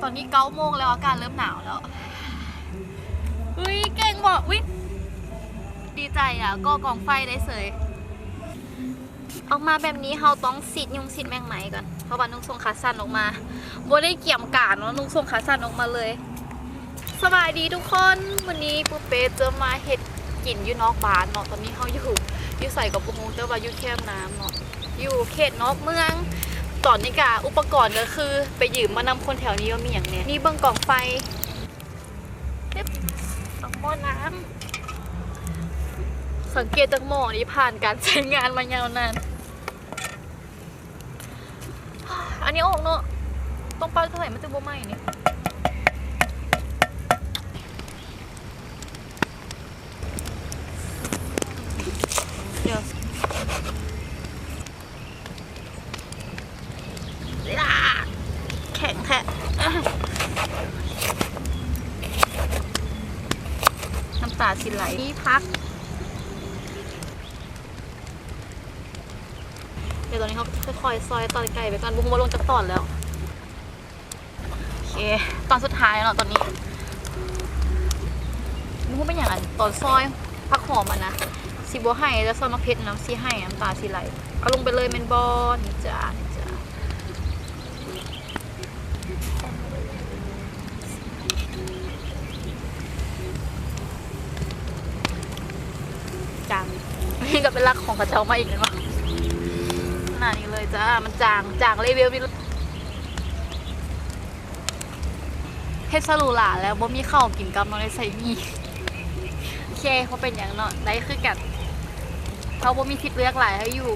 ຕອນນີ້ເກົ້າໂມງແລ້ວ ອາກາດເລີ່ມໜາວແລ້ວ. ອຸ້ຍ ເກັ່ງບໍ່? ອຸ້ຍ ດີໃຈອະ ກໍ່ກອງໄຟໄດ້ເສີຍ. ອອກມາແບບນີ້ເຮົາຕ້ອງສີດຍຸງສີດແມງໄມ້ກ່ອນ ເພາະວ່ານຸ່ງສົ້ງຂາສັ້ນອອກມາ ບໍ່ໄດ້ກຽມການເນາະ ນຸ່ງສົ້ງຂາສັ້ນອອກມາເລີຍ. ສະບາຍດີທຸກຄົນ ມື້ນີ້ປູເປ້ຈະມາເຮັດກິນຢູ່ນອກບ້ານເນາະ. ຕອນນີ້ເຮົາຢູ່ ຢູ່ໃສກໍບໍ່ຮູ້ ແຕ່ວ່າຢູ່ແຄມນ້ຳເນາະ ຢູ່ເຂດນອກເມືອງ. ຕອນນີ້ກະອຸປະກອນກໍຄືໄປຢືມມານຳຄົນແຖວນີ້ວ່າມີຫຍັງແດ່. ນີ້ເບິ່ງກອງໄຟ ປຶບ ສອງໝໍ້ນ້ຳ. ສັງເກດຈາກໝໍ້ນີ້ຜ່ານການໃຊ້ງານມາຍາວນານ. ອັນນີ້ອອກເນາະ ຕ້ອງເປົ່າເທົ່າໃດມັນຈຶ່ງບໍ່ໄໝ້ນີ້. Yes. ແຂງແທ້ ນ້ຳຕາຊິໄຫຼ. ມີຜັກ ດຽວຕອນນີ້ເຮົາຄ່ອຍໆຊອຍຕອນໄກ່ໄປກ່ອນ ບໍ່ຮູ້ວ່າລົງຈັກຕອນແລ້ວ. ໂອເຄ ຕອນສຸດທ້າຍເນາະ ຕອນນີ້ບໍ່ຮູ້ເປັນຫຍັງ ອັນຕອນຊອຍຜັກຫອມຫັ້ນນະ ຊິບໍ່ໄຫ້ ແຕ່ຊອຍໝາກເຜັດນຳ ຊິໄຫ້ ນ້ຳຕາຊິໄຫຼ. ເອົາລົງໄປເລີຍແມ່ນບໍ່? ນີ້ຈ້າ ນີ້ຈ້າ ຈາງ ນີ້ກໍເປັນຫຼັກຂອງເຂົາເຈົ້າມາອີກແມ່ນບໍ່? ຂະໜາດນີ້ເລີຍຈ້າ ມັນຈາງ ຈາງເລເວວນີ້. ເຮັດຊະຫຼູຫຼາແລ້ວ ບໍ່ມີເຂົ້າກິນກັບເນາະ ໄດ້ໃສ່ໝີ່. ໂອເຄ ບໍ່ເປັນຫຍັງເນາະ ໄດ້ຄືກັນ. ເຮົາບໍ່ມີສິດເລືອກຫຼາຍ ເຮົາຢູ່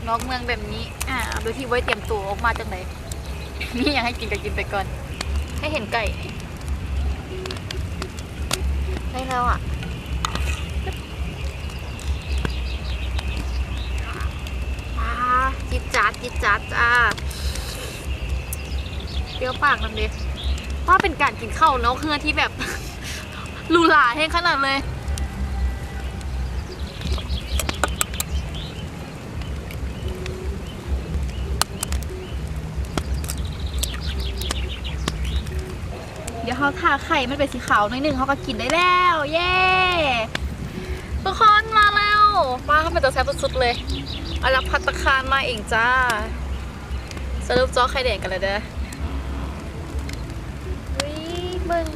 ນອກເມືອງແບບນີ້ ອາ ໂດຍທີ່ບໍ່ໄດ້ຕຽມໂຕອອກມາຈັ່ງໃດ. ມີຫຍັງໃຫ້ກິນກໍກິນໄປກ່ອນ. ໃຫ້ເຫັນໄກ່ ໄດ້ແລ້ວອະ. ອາ ຈິດຈາດ ຈິດຈາດຈ້າ. ປ່ຽວປາກນຳເດ. ວ່າເປັນການກິນເຂົ້ານອກເຮືອນທີ່ແບບຫຼູຫຼາແຮງຂະໜາດເລີຍ. ດຽວເຮົາຖ້າໄຂ່ມັນເປັນສີຂາວໜ້ອຍໜຶ່ງ ເຮົາກໍກິນໄດ້ແລ້ວ. ເຢ້ ທຸກຄົນ ມາແລ້ວ. ວ້າວ ເປັນຕາແຊບສຸດໆເລີຍ. ເອົາລະ ພັດຕາຄານມາເອງຈ້າ. ສະຫຼຸບເຈາະໄຂ່ແດງກັນແລ້ວເດີ. ອຸ້ຍ ເບິ່ງ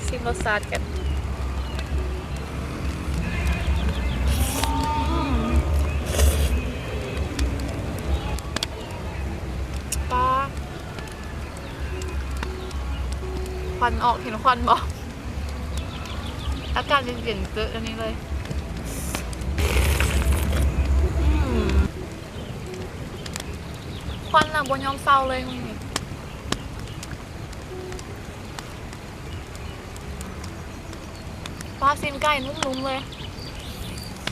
ຊິມລົດຊາດກັນ. ອືມ ປາ ຄວັນອອກ ເຫັນຄວັນບໍ່? ອາກາດເຢັນໆ ເຈີອັນນີ້ເລີຍ. ອືມ ຄວັນນະບໍ່ຍອມເຊົາເລີຍມື້ນີ້. ປາ ຊີ້ນໄກ່ນຸ້ມໆເລີຍ.